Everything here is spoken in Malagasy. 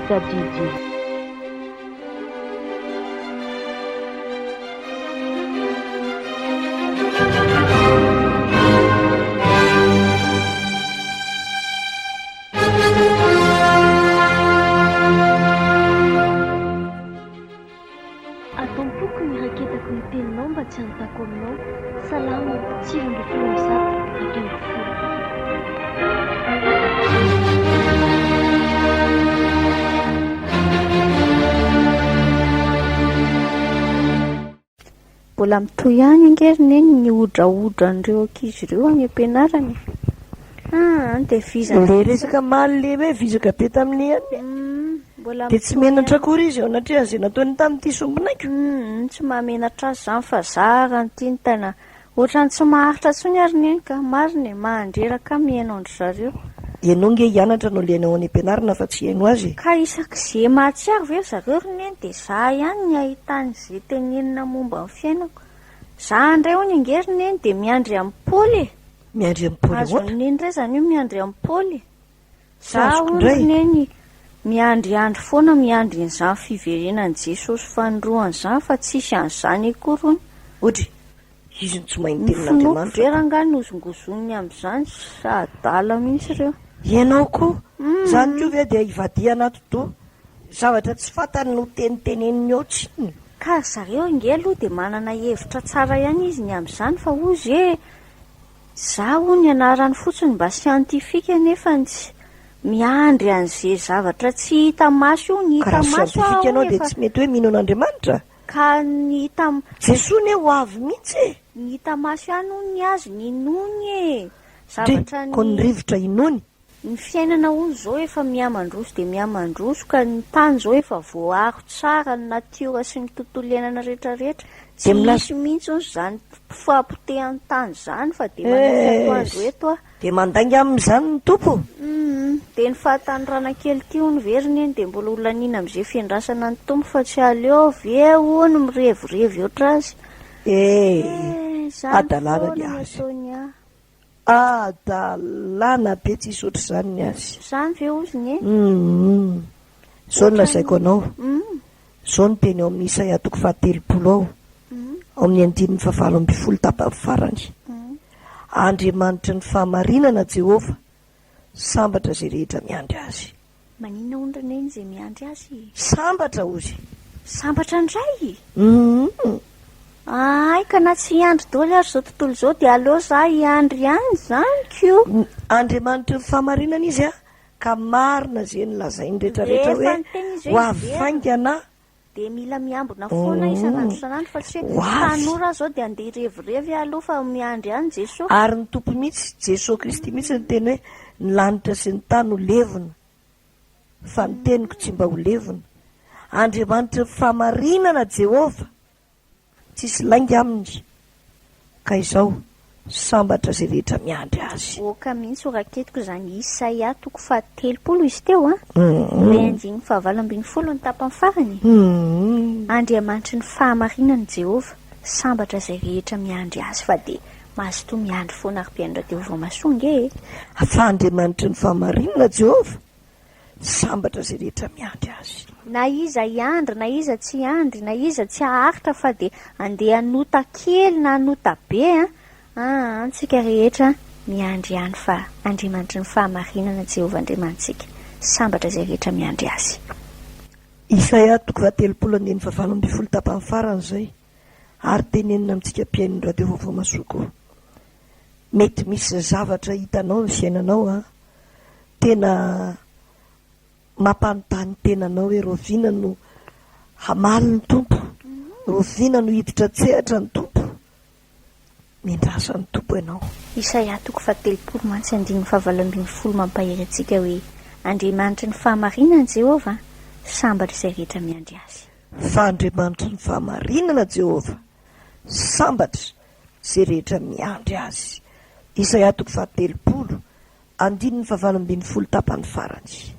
Tadidy. Ato am-poko ny iraketako ny teninao mba tsy hanontako aminao. Salamo 119, 11. Mbola mitohy ihany ange ry Neny ny hodrahodran'ireo ankizy ireo any am-pianarana e! Aa dia vizana Ilay resaka omaly ilay hoe vizaka be tamin'ny anona e! Mbola Dia tsy mitohy menatra ihany. akory izy eo anatrehan'izay nataony tamin'ity sombinaiko. Humm tsy mahamenatra azy izany fa za raha ny tiany tena Ohatran'ny tsy maharitra intsony ary Neny ka! Marina e! Mahandreraka ahy mihaino an-dry zareo. Ianao nge hianatra no alehanao any am-pianarana fa tsy hihaino azy e! Ka isak'ze mahatsiaro ve ry zareo ry Neny dia za ihany ny ahitany ze tenenina momba ny fiainako. Za indray hono ange ry Neny dia miandry an'i Paoly e! Miandry an'i Paoly ahoana? Azon'i Neny indray izany hoe miandry an'i Paoly e! Tsy Za azoko hono indray. ry Neny miandriandry foana miandry an'izany fiverenan'i Jesosy fanindroany izany fa tsisy an'izany akory hono. Odry, izy no tsy mahay ny Ny finoako tenin'Andriamanitra ve ka. rangahy nozongozoniny amin'izany sa adala mihitsy ireo. Ianao koa, izany koa ve dia hivadihana atidoha? Zavatra tsy fantany no teniteneniny ao tsinona. Ka ry zareo ange aloha dia manana hevitra tsara ihany izy ny amin'izany fa hozy e! Za hono ny anarany fotsiny mba siantifika nefa ny tsy miandry an'ze zavatra tsy hita maso io, ny Ka hita raha maso siantifika aho ianao hono dia efa tsy mety hoe mino an'Andriamanitra? Ka ny hita Jesoa anie ho avy mihitsy e! Ny hita maso ihany hono ny azy ny inoany e! Ndry, Zavatra koa ny ny. rivotra inoany? Ny fiainana hono izao efa mihamandroso dia mihamandroso ka ny tany izao efa voaaro tsara, ny natiora sy ny tontolo iainana rehetra rehetra, tsy Dia milaza. hisy mihitsy hono izany fahapotehan'ny tany izany fa dia manao atoandro eto aho. Dia mandainga amin'izany ny Tompo? Humm, dia ny fahatanorana kely ity hono ve ry neny dia mbola ho laniana amin'izay fiandrasana ny Tompo fa tsy aleo ve hono mirevirevy ohatr'azy? Eh, Eh, izany hadalana ny foana no azy. ataony ahy. Adalana be tsisy ohatr'izany ny azy. Zany ve ozony e? Humm. Zao no lazaiko anao. Humm. Zao no teny ao amin'ny Isaia toko fahatelopolo ao, ao amin'ny andininy fahavalo ambinifolo tapany farany. Andriamanitry ny fahamarinana Jehovah, sambatra izay rehetra miandry Azy. Maninona hono ry Neny izay miandry azy e? Sambatra ozy. Sambatra indray? Humm. Ahay ka na tsy hiandry doly ary izao tontolo izao dia aleo za hiandry ihany izany ko. Andriamanitry ny fahamarinana izy ka marina izay nolazainy rehetra rehetra Rehefa hoe niteny izy ho hoe avy hiverina. faingana Dia mila miambina foana isan'andro isan'andro fa tsy Ho hoe avy. tanora aho izao dia andeha hirevirevy aho aloha fa miandry ihany Jesoa. Ary ny Tompo mihitsy, Jesoa Kristy mihitsy niteny hoe ny lanitra sy ny tany ho levona fa ny teniko tsy mba ho levona. Andriamanitry ny fahamarinana Jehovah. Tsisy lainga aminy. Ka izao, sambatra izay rehetra miandry azy. Oka mihitsy ho raketiko izany Isaia toko fahatelopolo izy teo an! Ilay andininy fahavalo ambinifolo ny tapany farany e! Andriamanitry ny fahamarinana Jehovah, sambatra izay rehetra miandry azy fa dia mazotoa miandry foana ry mpihaino radio Vaomasoa ange e! Fa Andriamanitry ny fahamarinana Jehovah, Sambatra izay rehetra miandry azy. Na iza hiandry na iza tsy hiandry na iza tsy haharitra fa dia andeha hanota kely na hanota be an! Aa antsika rehetra miandry ihany fa Andriamanitry ny fahamarinana Jehovah Andriamanitsika. Sambatra izay rehetra miandry azy. Isaia toko fahatelopolo andininy fahavalo ambinifolo tapany farany izay ary tenenina amintsika mpihaino ny radio vaovao masoa koa. Mety misy zavatra hitanao ny fiainanao an! Tena mampanontany tena anao hoe rahoviana no hamaly ny Tompo? Rahoviana no hiditra an-tsehatra ny Tompo? Miandrasa ny Tompo ianao. Isaia toko fahatelopolo mantsy andininy fahavalo ambinifolo mampahery antsika hoe, Andriamanitry ny fahamarinana Jehovah, sambatra izay rehetra miandry Azy. Fa Andriamanitry ny fahamarinana Jehovah, sambatra izay rehetra miandry Azy. Isaia toko fahatelopolo Andininy fahavalo ambinifolo tapany farany.